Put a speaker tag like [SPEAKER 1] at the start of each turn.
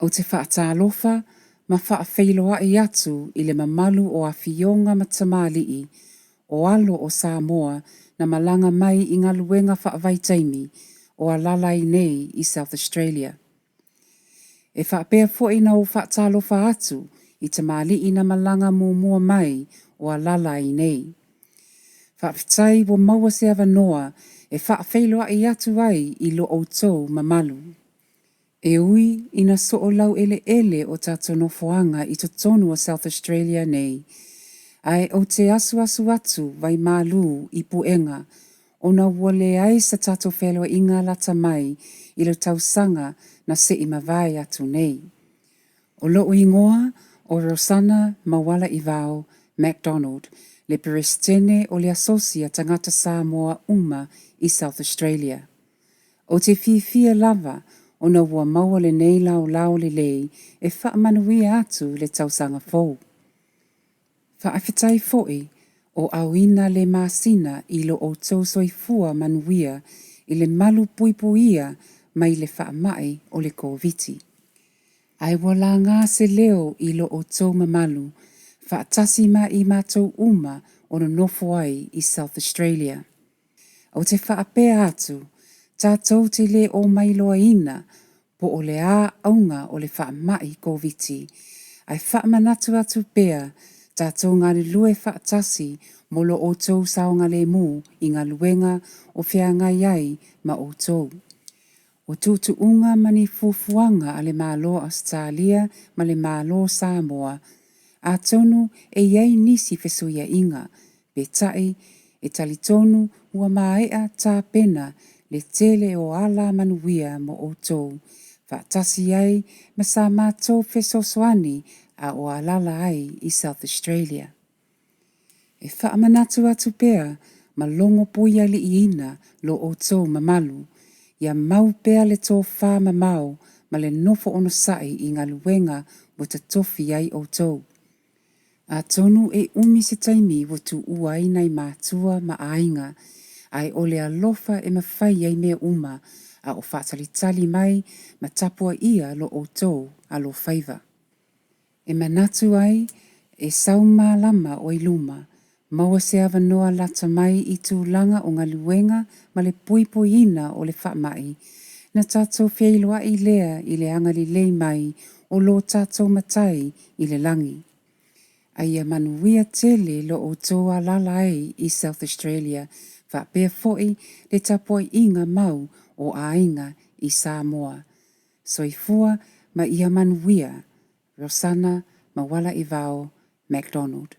[SPEAKER 1] Ou te faatalofa ma faafeiloai atu i le mamalu o afioga ma tamalii o alo o Samoa na malaga mai i galuega faavaitaimi o alaala ai nei i South Australia. E faapea foi na ou faatalofa atu i tamalii na malaga muamua mai o alaala ai nei. Faafetai ua maua se avanoa e faafeiloai atu ai i lo outou mamalu. E ui ina soolau eleele o tatou nofoaga i totonu o South Australia nei, ae ou te asuasu atu vaimalu i puega ona ua leai sa tatou fealoaiga lata mai i le tausaga na se i mavae atu nei. O lou igoa o Rosana Maualaivao MacDonald, le Peresetene o le Asosi a Tagata Samoa uma i South Australia. Ou te fiafia lava ona ua maua lenei laolao lelei e faamanuia atu le tausaga fou. Faafetai foi o auina le masina i lo outou soifua manuia i le malu puipuia mai le faamai o le Koviti. Ae ua laga se leo i lo outou mamalu faatasi ma i matou uma o nonofo ai i South Australia. Ou te faapea atu, tatou te le o mailoaina po o le a auga o le faamai Koviti, ae faamanatu atu pea tatou galulue faatasi mo lo outou saogalemu i galuega o feagai ai ma outou. O tuutuuga ma ni fuafuaga a le Malo o Ausetalia ma le Malo o Samoa, atonu e i ai nisi fesuiaiga, peitai e talitonu ua maea tapena le tele o ala manuia mo outou, faatasi ai ma sa matou fesoasoani a o alaala ai i South Australia. E faamanatu atu pea ma logo puialiiina lo outou mamalu, ia mau pea le tofa mamao ma le nofo onosai i galuega ua totofi ai outou. Atonu e umi se taimi ua tuua ai nai matua ma aiga, ae o le alofa e mafai ai mea uma a o faatalitali mai ma tapuaia lo outou alofaiva. E manatu ai, e sau malama o i luma, maua se avanoa lata mai i tulaga o galuega ma le puipuiina o le faamai, na tatou feiloai lea i le agalelei mai o lo tatou Matai i le lagi. A ia manuia tele lo outou alaala ai i South Australia faapea foi le tapuaiga mau o aiga i Samoa. Soifua ma ia manuia. Rosana Maualaivao MacDonald.